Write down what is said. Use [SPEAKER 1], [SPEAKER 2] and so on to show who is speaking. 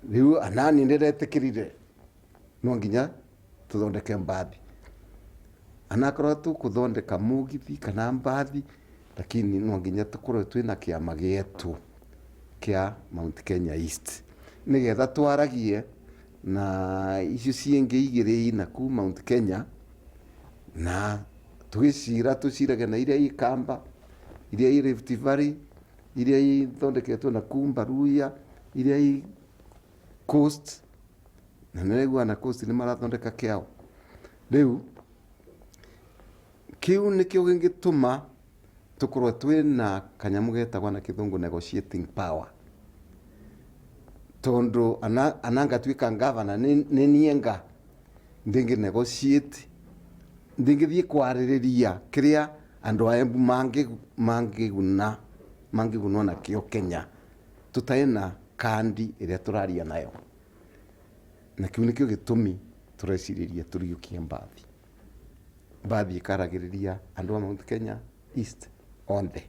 [SPEAKER 1] Rĩu anani ndĩretĩkĩrire no nginya tũthondeke mbathi, anakorwo tũkũthondeka mũgithi kana mbathi, lakini no nginya tũkorwo twĩna kĩama gĩetũ kĩa Mount Kenya East, nĩgetha twaragie na icio ciĩngĩ igĩrĩ ina kuu Mount Kenya, na tũgĩcira tũcirage na iria i Kamba, iria i Rift Valley, iria ithondeketwo na kuu Mbaruya, iria i Coast, na nĩraigua na Coast nĩ marathondeka kĩao. Rĩu kĩu nĩkĩo gĩngĩtũma tũkorwo twĩna kanyamũ getagwo na kĩthũngũ negotiating power, tondũ ana ngatuĩka ngavana nĩ niĩ nga ndĩngĩ negotiate, ndĩngĩthiĩ kwarĩrĩria kĩrĩa andũ a Embu mangĩguna mangĩgunwo nakĩo Kenya tũtarĩ na kandi ĩrĩa tũraria nayo. Na kĩu nĩkĩo gĩtũmi tũrecirĩria tũriũkie mbathi. Mbathi ĩkaragĩrĩria andũ a Mount Kenya East othe.